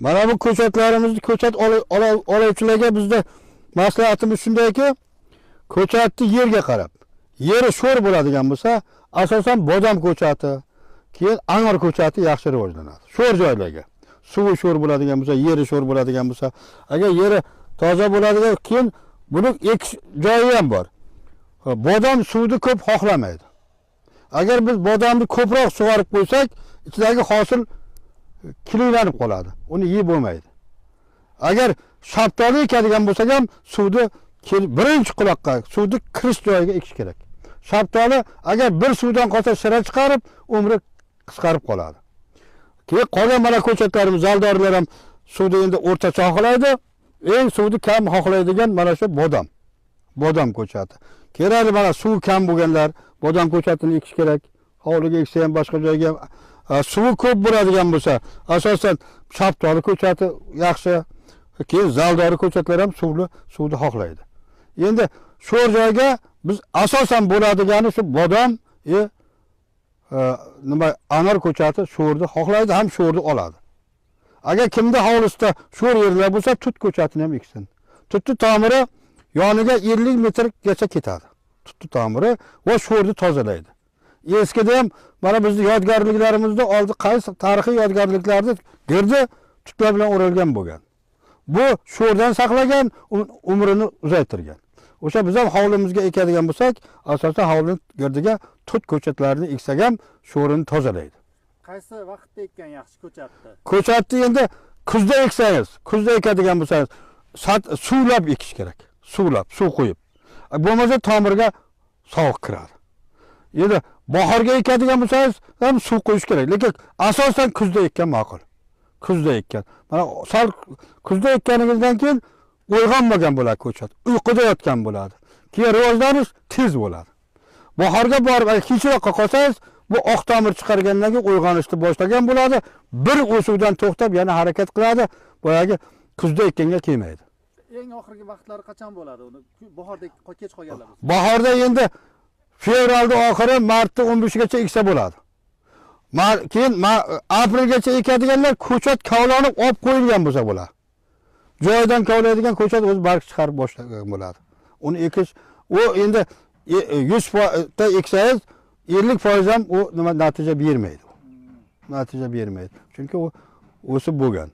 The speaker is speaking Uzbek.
Mana bu ko'chatlarimizni ko'chat oluvchilarga bizda maslahatimiz shundayki, ko'chatni yerga qarab, yeri sho'r bo'ladigan bo'lsa, asosan bodom ko'chati, keyin angor ko'chati yaxshi rivojlanadi. Sho'r joylarga. Suvi sho'r bo'ladigan bo'lsa, yeri sho'r bo'ladigan bo'lsa, agar yeri toza bo'ladigan, keyin buni ekish joyi ham bor. Bodom suvni ko'p xohlamaydi. Agar biz bodomni ko'proq sug'orib qo'ysak, ichidagi hosil kiliylanib qoladi. Uni yeb bo'lmaydi. Agar shaftoli ekadigan bo'lsak ham suvni birinchi quloqqa, suvni kirish joyiga ekish kerak. Shaftoli agar bir suvdan qolsa shira chiqarib, umri qisqarib qoladi. Keyin qolgan mana ko'chatlarimiz, zaldorlar ham suvni endi o'rtacha xohlaydi. Eng suvni kam xohlaydigan mana shu bodom. Bodom ko'chati. Kerakli mana suvi kam bo'lganlar bodom ko'chatini ekish kerak. Hovliga eksa ham, boshqa joyga ham. Suvi ko'p bo'ladigan bo'lsa, asosan shaftoli ko'chati yaxshi. Keyin zaldori ko'chatlar ham suvni xohlaydi. Endi sho'r joyga biz asosan bo'ladigani shu bodom, nima anor ko'chati sho'rni xohlaydi, ham sho'rni oladi. Agar kimda hovlisida sho'r yerlar bo'lsa, tut ko'chatini ham eksin. Tutni tomiri yoniga 50 metrgacha ketadi. Tutni tomiri va sho'rni tozalaydi. Eskida ham mana bizni yodgorliklarimizda oldi qaysi tarixiy yodgorliklarni girdi tutlar bilan o'ralgan bo'lgan. Bu sho'rdan saqlagan, umrini uzaytirgan. O'sha biz ham hovlimizga ekadigan bo'lsak, asosan hovlining girdiga tut ko'chatlarini eksak ham sho'rini tozalaydi. Qaysi vaqtda ekkan yaxshi ko'chatni? Ko'chatni endi kuzda eksangiz, kuzda ekadigan bo'lsangiz, suvlab ekish kerak. Suvlab, suv qo'yib. Bo'lmasa tomirga sovuq kiradi. Endi bahorga ekadigan bo'lsangiz ham suv qo'yish kerak, lekin asosan kuzda ekkan ma'qul. Kuzda ekkan. Mana sal kuzda ekkaningizdan keyin uyg'onmagan bo'ladi ko'chat. Uyquda yotgan bo'ladi. Keyin rivojlanish tez bo'ladi. Bahorga borib agar kechroqqa qolsangiz, bu oq tomir chiqargandan keyin uyg'onishni boshlagan bo'ladi. Bir o'suvdan to'xtab yana harakat qiladi. Boyagi kuzda ekkanga kelmaydi. Eng oxirgi vaqtlari qachon bo'ladi uni? Bahorda kech qolganlar bo'lsa. Bahorda endi fevralda oxiri, martda 15gacha eksa bo'ladi. Keyin aprelgacha ekadiganlar ko'chat kavlanib olib qo'yilgan bo'lsa bo'ladi. Joyidan kavlaydigan ko'chat o'zi barg chiqarib boshlagan bo'ladi. Uni ekish, u endi 100 ta eksangiz 50% ham u nima natija bermaydi. Natija bermaydi. Chunki u o'sib bo'lgan.